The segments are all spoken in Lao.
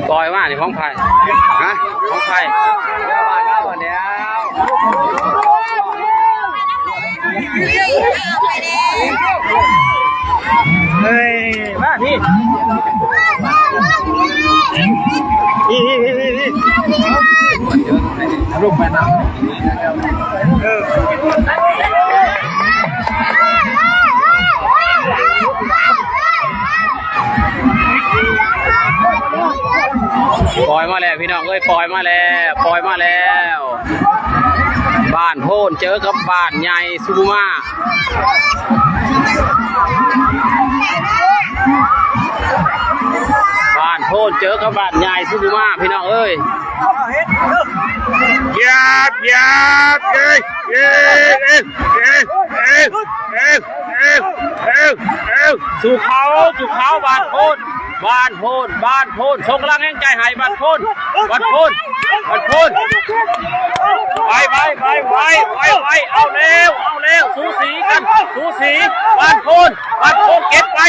ປ່ອຍມານີ້ຂອງໃຜ? ຮະ? ຂອງໃຜ? ເຮີ້ຍ ມາພີ້ ພີ້ ພີ້ ພີ້ ພີ້ ລົງໄປນຳ ເອີ ປ່ອຍມາແລ້ວພີ່ນ້ອງເອີຍ ປ່ອຍມາແລ້ວ ປ່ອຍມາແລ້ວ. ບ້ານໂພນເຈີກັບບ້ານໃຫຍ່ສຸຂຸມາ ບ້ານໂພນເຈີກັບບ້ານໃຫຍ່ສຸຂຸມາ ພີ່ນ້ອງເອີຍ. ຢາບ ຢາບ ເອີຍ ເອີຍ ເອີຍ ເອີຍ ເອີຍ ເອີຍ ເອີຍ ເອີຍ ເອີຍ ສູ້ເຂົາ ສູ້ເຂົາ ບ້ານໂພນ ບ້ານໂພນ ບ້ານໂພນ ສົ່ງກຳລັງແຮງໃຈໃຫ້ບ້ານໂພນ ບ້ານໂພນ ບ້ານໂພນ ໄວ ໄວ ເອົາແລ້ວ ເອົາແລ້ວ ສູສີກັນ ສູສີ ບ້ານໂພນ ບ້ານໂພນ ເກັບໄປ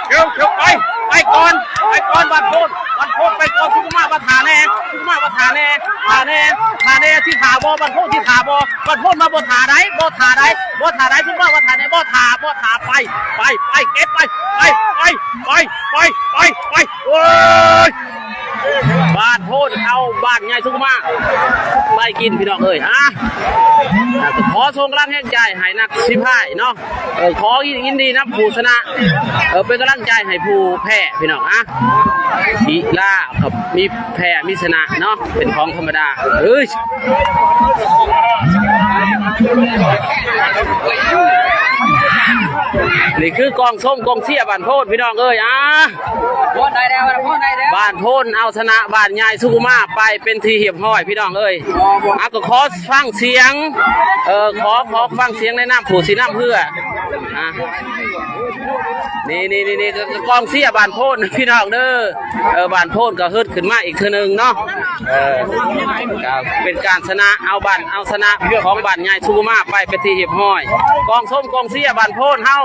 ເອົາ ເອົາໄປ ໄປກ່ອນ ໄປກ່ອນ ບ້ານໂພນ ບ້ານໂພນ ໄປກ່ອນ ສຸຂຸມາ ມາຖ້າແນ່ ສຸຂຸມາ ມາຖ້າແນ່ ຖ້າແນ່ ຖ້າແນ່ ຊິຖ້າບໍ່ ບ້ານໂພນ ຊິຖ້າບໍ່ ບ້ານໂພນ ມາບໍ່ຖ້າໃດ ບໍ່ຖ້າໃດ ບໍ່ຖ້າໃດ ສຸຂຸມາ ມາຖ້າແນ່ ບໍ່ຖ້າ ບໍ່ຖ້າ ໄປ ໄປ ໄປ ເກັບໄປ ໄປ ໂອ້ຍ ບ້ານໂພນເອົາບ້ານໃຫຍ່ສຸຂຸມາໄປກິນ ພີ່ນ້ອງເອີຍ ຮະ ຂໍສົ່ງກຳລັງແຮງໃຈໃຫ້ນັກສີພາຍເນາະ ເອີ ຂໍຍິນດີນຳຜູ້ຊະນະ ເອີ ເປັນກຳລັງໃຈໃຫ້ຜູ້ແພ້ ພີ່ນ້ອງ ຮະ ກິລາກໍມີແພ້ມີຊະນະເນາະ ເປັນຂອງທຳມະດາ ເອີຍ. ນີ້ຄືກອງຊົມກອງເຊຍບ້ານໂພນ ພີ່ນ້ອງເອີຍ ອາ ບ້ານໂພນເອົາຊະນະບ້ານໃຫຍ່ສຸຂຸມາໄປເປັນທີ່ຮຽບຮ້ອຍ ພີ່ນ້ອງເອີຍ ອາ ກໍຂໍຟັງສຽງ ເອີ ຂໍ ຂໍຟັງສຽງໃນນາມຜູ້ຊີ້ນຳເຮືອ ອາ ນີ້ໆໆ ກອງເຊຍບ້ານໂພນ ພີ່ນ້ອງເດີ ເອີ ບ້ານໂພນກໍຮຶດຂຶ້ນມາອີກເທື່ອໜຶ່ງເນາະ ເອີ ກໍເປັນການຊະນະ ເອົາບ້ານ ເອົາຊະນະຂອງບ້ານໃຫຍ່ສຸຂຸມາໄປເປັນທີ່ຮຽບຮ້ອຍ ກອງຊົມກອງເຊຍບ້ານໂພນເຮົາ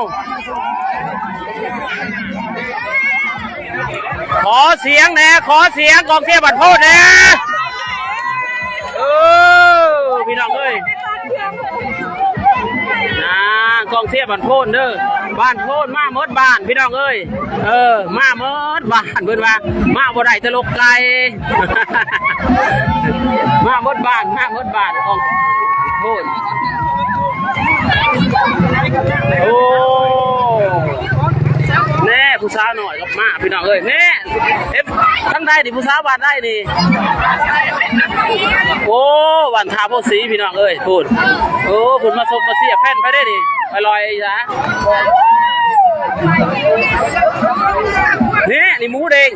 ຂໍສຽງແດ່ ຂໍສຽງກອງເຊຍບ້ານໂພນແດ່ ເອີ ພີ່ນ້ອງເອີຍ ນາ ກອງເຊຍບ້ານໂພນເດີ ບ້ານໂພນມາໝົດບ້ານ ພີ່ນ້ອງເອີຍ ເອີ ມາໝົດບ້ານ ເພິ່ນວ່າມາບໍ່ໄດ້ແຕ່ລົກໄກ່ ມາໝົດບ້ານ ມາໝົດບ້ານ ກອງໂພນ ໂອ້ ແນ່ ຜູ້ສາວນ້ອຍ ມາ ພີ່ນ້ອງເອີຍ ແນ່ ເອັຟ ທາງໃດນີ້ ຜູ້ສາວບ້ານໃດນີ້? ໂອ້ ບ້ານທ່າໂພສີ ພີ່ນ້ອງເອີຍ ພຸ້ນ ໂອ້ ພຸ້ນ ມາຊົມມາເຊຍ ແຟນໃຜເດ້ນີ້? ອະລ່ອຍຊະ ແນ່ ນີ້ໝູເດ້ງ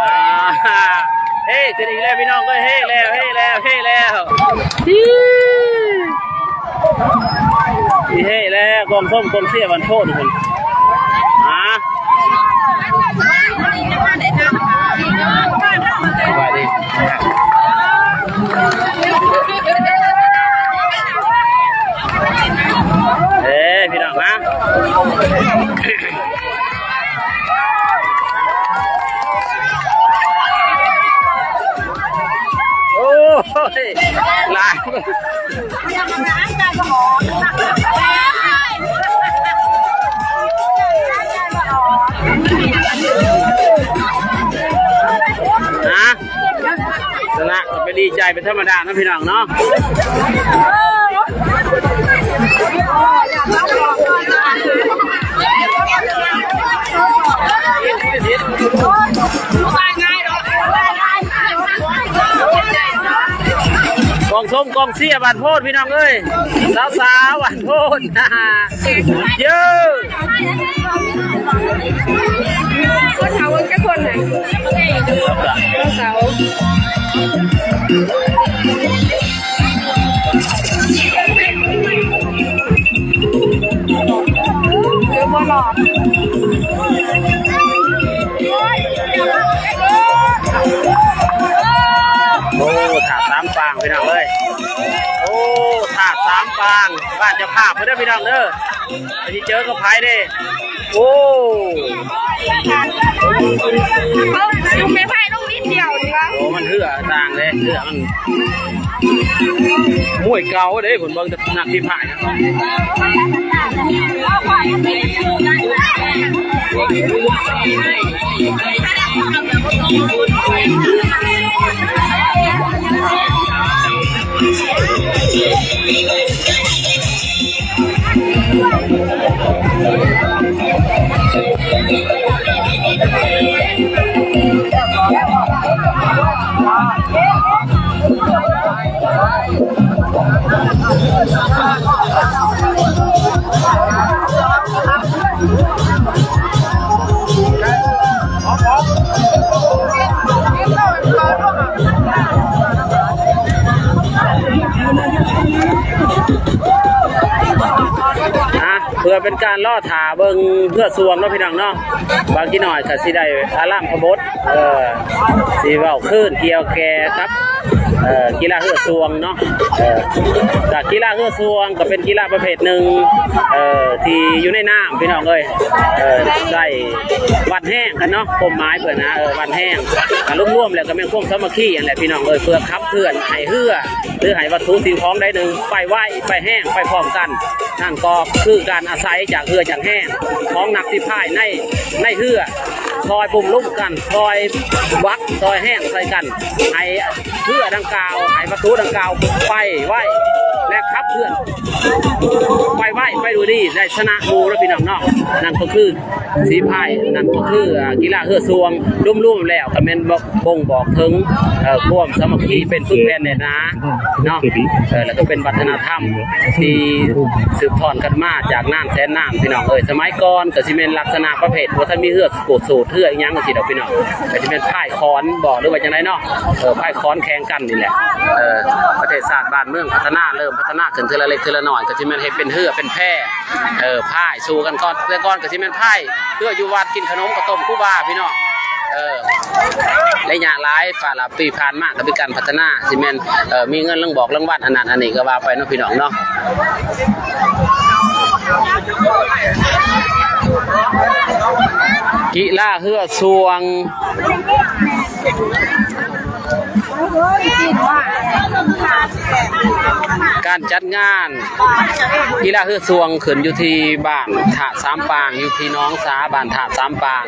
ອາ ເຮຂຶ້ນອີກແລ້ວພີ່ນ້ອງເອີຍ ເຮແລ້ວ ເຮແລ້ວ ເຮແລ້ວ ເຮແລ້ວ ກອງຊົມກອງເຊຍບ້ານໂພນພຸ້ນ ອາ ສະບາຍດີ ເອີ ພີ່ນ້ອງນະ. ໂອ້ຍ ຫຼາຍ ຮະ? ຊະນະກໍໄປດີໃຈເປັນທຳມະດາເນາະ ພີ່ນ້ອງເນາະ. ກອງຊົມກອງເຊຍບ້ານໂພນ ພີ່ນ້ອງເອີຍ ສາວໆ ບ້ານໂພນ ເຢີ. ຄົນເຖົ້າເບິ່ງຈັກຄົນນະ ຄົນເຖົ້າ ຫຼືບໍ່ຫຼອດ? ພີ່ນ້ອງເອີຍ ໂອ້ ທາດສາມປາງ ບ້ານເຈົ້າພາບເດີພີ່ນ້ອງເດີ ຊິເຈີກັບໃຜເດ້? ໂອ້ ເຂົາສົ່ງໄມ້ໄຜ່ລົງນິດດຽວນີ້ຫວາ? ໂອ້ ມັນເຮືອຕ່າງເດ້ ເຮືອມັນ ມວຍເກົ່າເດ້ ເພິ່ນເບິ່ງແຕ່ນັກຝີພາຍນະ. ອ່ະ ເພື່ອເປັນການລໍຖ້າເບິ່ງເຮືອຊ່ວງເນາະພີ່ນ້ອງເນາະ ບາງຈັກໜ້ອຍກໍຊິໄດ້ອາລາມພະບົດ ເອີ ຊິເວົ້າຄືນກ່ຽວແກ່ກັບ ເອີ ກິລາເຮືອຊ່ວງເນາະ ເອີ ກະກິລາເຮືອຊ່ວງກໍເປັນກິລາປະເພດໜຶ່ງ ເອີ ທີ່ຢູ່ໃນນ້ຳພີ່ນ້ອງເອີຍ ເອີ ໄດ້ວັດແຮງກັນເນາະ ຄວາມໝາຍເພິ່ນນະ ເອີ ວັດແຮງ ກະລວມໆແລ້ວກໍແມ່ນຄວາມສາມັກຄີຫັ້ນແຫຼະພີ່ນ້ອງເອີຍ ເພື່ອຂັບເຄື່ອນໃຫ້ເຮືອ ຫຼືໃຫ້ວັດຖຸສິ່ງຂອງໃດໜຶ່ງໄປໄວ ໄປແຮງ ໄປພ້ອມກັນ ນັ້ນກໍຄືການອາໄສຈາກເຮືອຈາກແຮງຂອງນັກສີພາຍໃນ ໃນເຮືອ ຊ່ອຍປຸ້ມລຸມກັນ ຊ່ອຍວັກ ຊ່ອຍແຮງໃສ່ກັນ ໃຫ້ເຮືອດັ່ງກ່າວ ໃຫ້ວັດຖຸດັ່ງກ່າວໄປໄວ ແລະ ຂັບເຄື່ອນໄປໄວ ໄປດ້ວຍດີ ໄດ້ຊະນະໝູ່ເນາະພີ່ນ້ອງເນາະ ນັ້ນກໍຄືສີພາຍ ນັ້ນກໍຄື ອ່າ ກິລາເຮືອຊ່ວງ ລວມໆແລ້ວກໍແມ່ນ ບົ່ງບອກເຖິງ ເອີ ຄວາມສາມັກຄີເປັນປຶກແຜ່ນແໜ້ນໜາເນາະ ເອີ ແລ້ວກໍເປັນວັດທະນະທຳທີ່ສືບທອດກັນມາຈາກນານແສນນານ ພີ່ນ້ອງເອີຍ ສະໄໝກ່ອນກໍຊິແມ່ນລັກສະນະປະເພດບໍ່ທັນມີເຮືອໂກດສູດ ເຮືອອີຫຍັງຈັ່ງຊີ້ດອກພີ່ນ້ອງ ກໍຊິແມ່ນພາຍຂອນບໍ ຫຼືວ່າຈັ່ງໃດເນາະ ເອີ ພາຍຂອນແຂ່ງກັນນີ້ແຫຼະ ເອີ ປະເທດຊາດບ້ານເມືອງພັດທະນາ ເລີ່ມພັດທະນາຂຶ້ນເທື່ອລະເລັກເທື່ອລະນ້ອຍ ກໍຊິແມ່ນເຮັດເປັນເຮືອເປັນແພ ເອີ ພາຍສູ້ກັນກ່ອນ ແຕ່ກ່ອນກໍຊິແມ່ນພາຍ ເພື່ອຢູ່ວັດກິນຂະໜົມເຂົ້າຕົ້ມຄູບາພີ່ນ້ອງ ເອີ ໄລຍະຫຼາຍ ປະລະປີຜ່ານມາກໍມີການພັດທະນາ ຊິແມ່ນ ເອີ ມີເງິນລາງບອກລາງວັນອັນນັ້ນອັນນີ້ກໍວ່າໄປເນາະພີ່ນ້ອງເນາະ ກິລາເຮືອຊ່ວງ ການຈັດງານກິລາເຮືອຊ່ວງຂຶ້ນຢູ່ທີ່ບ້ານທາດສາມປາງ ຢູ່ທີ່ໜອງສາ ບ້ານທາດສາມປາງ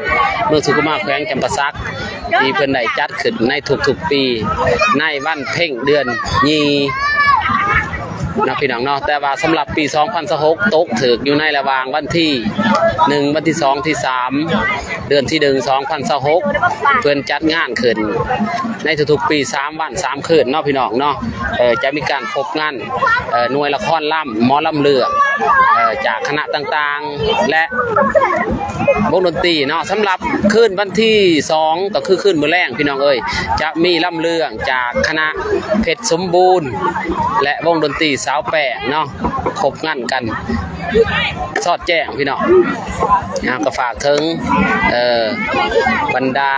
ເມືອງສຸຂຸມາ ແຂວງຈຳປາສັກ ທີ່ເພິ່ນໄດ້ຈັດຂຶ້ນໃນທຸກໆປີ ໃນວັນເພັງເດືອນຍີ່ເນາະ ພີ່ນ້ອງເນາະ ແຕ່ວ່າສຳລັບປີສອງພັນຊາວຫົກ ຕົກຖືກຢູ່ໃນລະຫວ່າງວັນທີໜຶ່ງ ວັນທີສອງ ທີສາມ ເດືອນທີໜຶ່ງ ສອງພັນຊາວຫົກ ເພິ່ນຈັດງານຂຶ້ນໃນທຸກໆປີ ສາມວັນ ສາມຄືນເນາະ ພີ່ນ້ອງເນາະ ເອີ ຈະມີການພົບງານ ເອີ ໜ່ວຍລະຄອນລຳ ໝໍລຳເລື່ອງ ເອີ ຈາກຄະນະຕ່າງໆ ແລະ ວົງດົນຕີເນາະ ສຳລັບຄືນວັນທີສອງ ກໍຄືຄືນມື້ແລງ ພີ່ນ້ອງເອີຍ ຈະມີລຳເລື່ອງຈາກຄະນະເພັດສົມບູນ ແລະ ວົງດົນຕີສາວແປ້ງເນາະ ຄົບງັນກັນ ສອດແຈ້ງພີ່ນ້ອງ ເຮົາກໍຝາກເຖິງ ເອີ ບັນດາ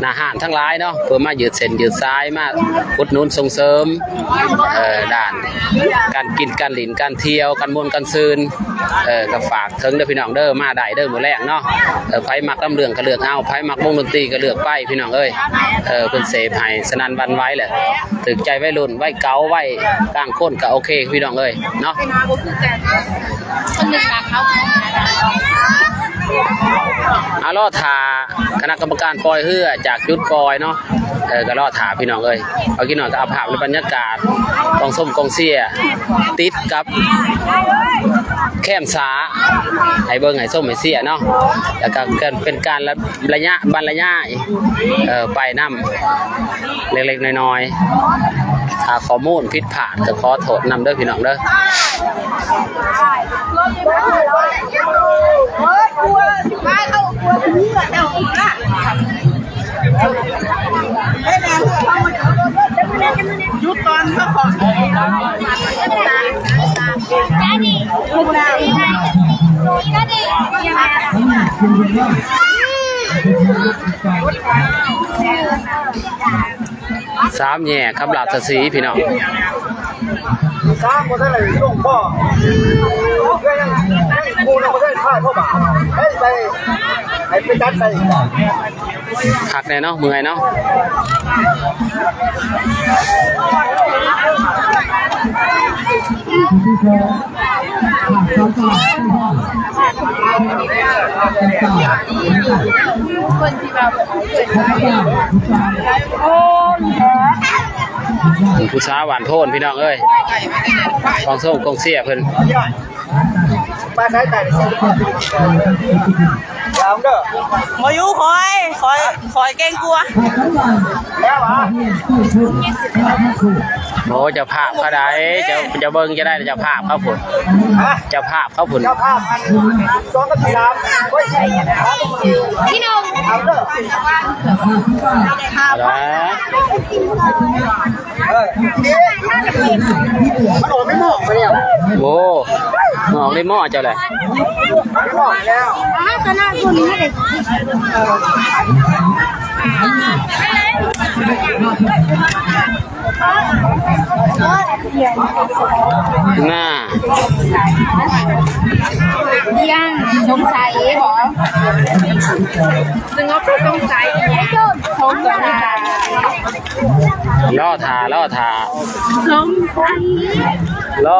ໜ້າຮ້ານທັງຫຼາຍເນາະ ເພື່ອມາຍືດເສັ້ນຍືດສາຍ ມາອຸດໜູນສົ່ງເສີມ ເອີ ດ້ານການກິນ ການຫຼິ້ນ ການທ່ຽວ ການມ່ວນການຊື່ນ ເອີ ກໍຝາກເຖິງເດີພີ່ນ້ອງເດີ ມາໄດ້ເດີມື້ແລງເນາະ ເອີ ໃຜມັກລຳເລື່ອງກໍເລືອກເອົາ ໃຜມັກວົງດົນຕີກໍເລືອກໄປພີ່ນ້ອງເອີຍ ເອີ ເພິ່ນເສບໃຫ້ສະໜັ່ນຫວັ່ນໄຫວແຫຼະ ຖືກໃຈໄວລຸ້ນ ໄວເກົ່າ ໄວກາງຄົນກໍໂອເຄພີ່ນ້ອງເອີຍເນາະ ອາ ລໍຖ້າຄະນະກຳມະການປ່ອຍເຮືອຈາກຈຸດປ່ອຍເນາະ ເອີ ກໍລໍຖ້າພີ່ນ້ອງເອີຍ ເອົາກິນໜ້ອຍກໍເອົາພາບໃນບັນຍາກາດກອງຊົມກອງເຊຍ ຕິດກັບແຄມສາ ໃຫ້ເບິ່ງໃຫ້ຊົມໃຫ້ເຊຍເນາະ ແລ້ວກໍເປັນການ ໄລຍະບັນລະຍາຍ ເອີ ໄປນຳເລັກໆນ້ອຍໆ ຖ້າຂໍ້ມູນຜິດພາດກໍຂໍໂທດນຳເດີພີ່ນ້ອງເດີ. Daddy, Daddy, Daddy. ສາມແຍກຄຳລາຊະສີພີ່ນ້ອງ. ສາມບໍ່ທັນໄດ້ລົງບໍ່ ເພື່ອຍັງ ຍັງໝູ່ຍັງບໍ່ທັນພາດເຂົ້າມາ ໃຫ້ໄປ ໃຫ້ໄປຕັດໄປ ຄັກແນ່ເນາະ ເມື່ອຍເນາະ. ຜູ້ສາວຫວ່ານໂພນພີ່ນ້ອງເອີຍ ກອງຊົງກອງເຊຍເພິ່ນ. ປາໄດ້ຕາຍເດີ ບໍ່ຢູ່ ຂ້ອຍ ຂ້ອຍ ຂ້ອຍເກັ່ງກວ່າ ແລ້ວຫວາ ໂອ້ ເຈົ້າພາບເຂົາໄດ້ ເຈົ້າ ເຈົ້າເບິ່ງຈະໄດ້ ເຈົ້າພາບເຂົາພຸ້ນ ຮະ ເຈົ້າພາບເຂົາພຸ້ນ ເຈົ້າພາບອັນສອງກັບສາມ ໂອ້ຍ ທີ່ໜຶ່ງ ເອົາເດີ ເອົາລະ. ເອີ ມັນອອກໃນໝໍ້ໄປແລ້ວ ໂອ້ ອອກໃນໝໍ້ເຈົ້າແຫຼະ ໃນໝໍ້ໄປແລ້ວ ໜ້າ ຍັງສົງໄສບໍ ສະຫງົບສົງໄສ ສົງໄສ ລໍຖ້າ ລໍຖ້າ ສົງໄສ ລໍ